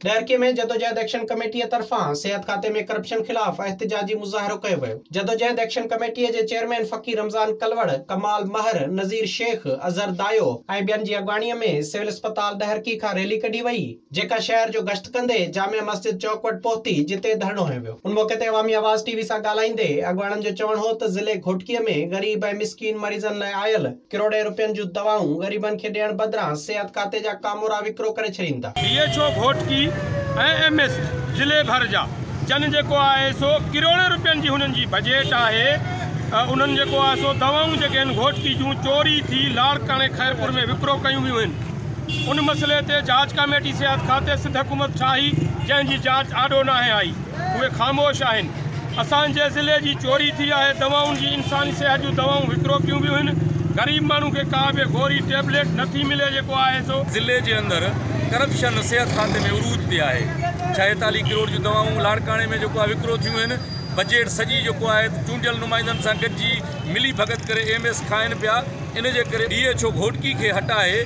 ڏهرڪي ۾ جدوجهد ايڪشن ڪميٽيء طرفان صحت کاتي ۾ ڪرپشن خلاف احتجاجي مظاهرو ڪيو ويو. جدوجهد ايڪشن ڪميٽيء جي چيئرمين فقير رمضان ڪلوڙ، ڪمال مهر، نذير شيخ، اظهر دايو ۽ ٻين جي اڳواڻيء ۾ سول اسپتال ڏهرڪي کان ريلي ڪڍي وئي، جيڪا شهر جو گشت ڪندي جامع مسجد چوڪ وٽ پهتي، جتي ڌرڻو هنيو ويو. ان موقعي تي عوامي آواز ٽي وي سان ڳالهائيندي اڳواڻن جو چوڻ هو ته ضلعي گهوٽڪيء ۾ غريب ۽ مسڪين مريضن لاء آيل ڪروڙين روپين جون دوائون غريبن کي ڏيڻ بدران صحت کاتي جا ڪامورا وڪرو ڪري ڇڏين ٿا. D H O Ghotki ۽ M S ضلعي ڀر جا جن جيڪو آهي سو ڪروڙين روپين جي هنن جي بجيٽ آهي انهن جيڪو آهي سو دوائون جيڪي آهن گهوٽڪي جون چوري ٿي لاڙڪاڻي خيرپور ۾ وڪرو ڪيون ويون آهن ان مسئلي تي جاچ ڪاميٽي صحت کاتي سنڌ حڪومت ٺاهي جنهن جي جاچ آڏو ناهي آئي اهي خاموش آهن. اسان جي ضلعي جي چوري ٿي آهي، دوائن جي انساني صحت جون دوائون وڪرو ڪيون ويون آهن، غريب ماڻهو کي ڪا به گوري ٽيبليٽ نه ٿي ملي جيڪو آهي سو. ضلعي جي اندر ڪرپشن صحت کاتي ۾ عروج تي آهي، 46 ڪروڙ جون دوائون لاڙڪاڻي ۾ جيڪو آهي وڪرو ٿيون آهن، بجيٽ سڄي جيڪو آهي ته چونڊيل نمائندن سان گڏجي ملي ڀڳت ڪري ايم ايس کائن پيا، ان جي ڪري ڊي ايڇ او گهوٽڪي کي هٽائي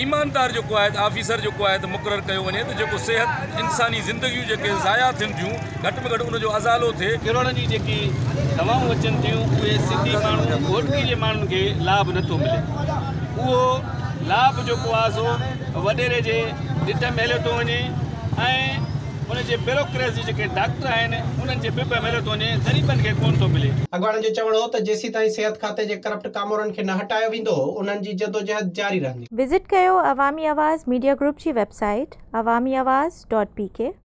ايماندار جيڪو آهي ته آفيسر جيڪو آهي ته مقرر ڪيو وڃي ته جيڪو صحت انساني زندگيون جيڪي ضايع ٿين ٿيون گهٽ ۾ گهٽ ان جو ازالو ٿئي. ڪروڙن جي جيڪي دوائون اچن ٿيون اهي سنڌي ماڻهو گهوٽڪي جي ماڻهن کي لاڀ نه ٿو ملي اهو لاڀ جيڪو آهي سو وڏيري جي ڍٽ ۾ هليو ٿو وڃي ۽ ان جي بيروڪريسي جي جيڪي ڊاڪٽر آهن انهن جي بب ۾ هليو ٿو وڃي غريبن کي ڪونه ٿو ملي. اڳواڻن جو چوڻ هو ته جيسيتائين صحت کاتي جي ڪرپٽ ڪامورن کي نه هٽايو ويندو انهن جي جدوجهد جاري رهندي. وزٽ ڪيو عوامي آواز ميڊيا گروپ جي web site Awami Awaz dot P K.